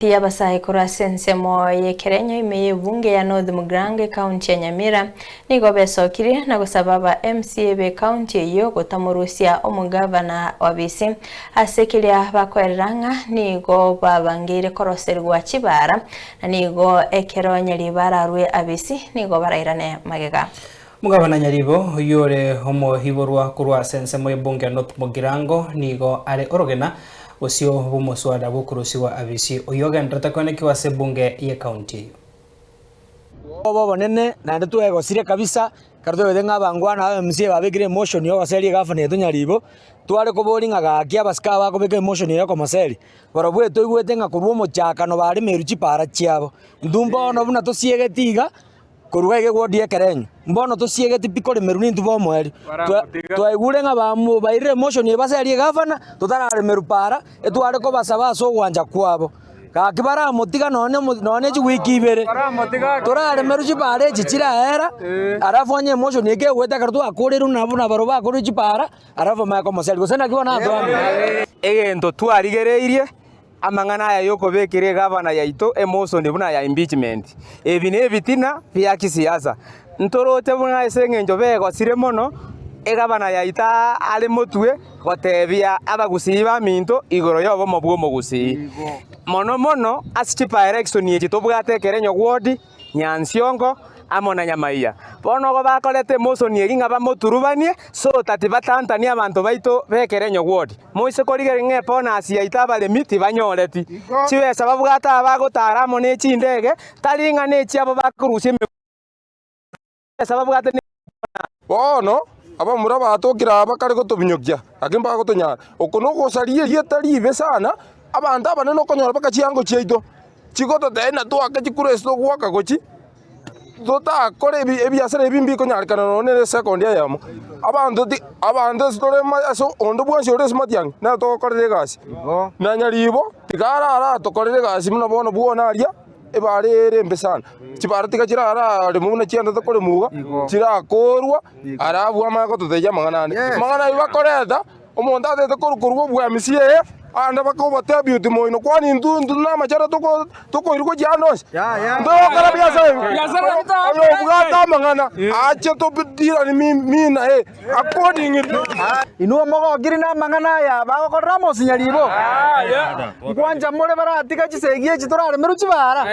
Y'abasae korwa ase ensemo y'ekerenyo ime y'ebunge ya North Mugirango ekaunti ya Nyamira nigo besokirie na gosaba aba MCA b'ekaunti eyio gotamorusia omogavana obisi ase keria bakoerera ng'a nigo babangeire koroserigwa chibara na nigo ekero Nyaribo ararue abisi nigo barairane magega. Omogavana Nyaribo oyio ore omoiborwa korwa ase ensemo y'ebunge ya North Mugirango nigo are orogena Bosio bw'omoswada bw'okorusigwa abisi, oyio ogenderete koenekiwa ase ebunge y'ekaunti eyio. Obe obonene naende twegosire kabisa, ekero toigwete ng'a abangwana aba MCA babekire emotion ya ogoseria egavana yaito Nyaribo, tware koboria ng'a gaki abasike aba bakobeka emotion eye yokomoseria, barobwo etoigwete ng'a korwa omochakano baremerwe chipara chiabo. Intwe mbono buna tosiegeti iga. Korwa iga egwodi y'ekerenyo, mbono tosiegeti pi koremerwa nintwe b'omoerio. Twaigure ng'a bairire emotion eye baserie egavana, totararemerwa para, etware kobasaba ase ogwancha kwabo. Gaki baramotiga nonye nonye chiwiki ibere, toraremerwe chipara echi chiraera, alafu onye emotion eye kegoeta ekero twakorerwe nabwo nabarobwo bakorire chipara, alafu bamanye komoseria. Gose naki bono abanto. Egento twarigereirie Amang'ana aya y'okobekera egavana yaito emosoni buna ya impeachment. Ebi nebitina bia kisiasa. Ntoroche buna ase engencho begosire mono egavana yaito are motwe gotebia abagusii baminto igoro y'obomo bw'omogusii. Mono mono ase chibaerection echi tobwate ekerenyo ward, Nyansiongo, amo na Nyamaiya. Bono igo bakorete emosoni eria ng'a bamoturubanie, so that batantanie abanto baito b'ekerenyo ward. Moise korigereria ng'a ebonus yaito abaremi tibanyoreti. Chibesa babwate aba bagotara amo ne chindege, tari ng'a nechiabo bakorusia emegunda, chibesa babwate ne Bono abamura batokire aa bakare gotobinyokia, gaki mbagotonyara. Oko nogosaria erieta riibe sana, abanto abanene okonyora mpaka chiango chiaito chigototebia ng'a toake chikura ase togoaka gochia, totakore ebiasara ebi mbikonyarekana nonye na esekondi eyemo. Abanto ti abanto ase tore ase onde bwensi ore ase matiang'i nere togokorera egasi. Na nyaribo tiga arare atokorere egasi buna bono bwona aria. Ebaare ere embe sana, chibara tiga chirararemwe buna chiendete koremwa iga, chirakoorwa, alafu amanye gototebia amang'ana ande. Amang'ana ayio bakoreta, omonto atagete korwa korwa obwamisi eye, aande bakobatebia oti moino kwani intwe intwe namachara toko tokoirwa gochia ande onsi. Ntogokora biasara ebi, oyo obwate amang'ana, ache todirani mi mi naye. Inwe mogokire namang'ana aya bagokorera amosinyari ibo? Nkwancha more baratiga chisegi echi toraremerwe chibara?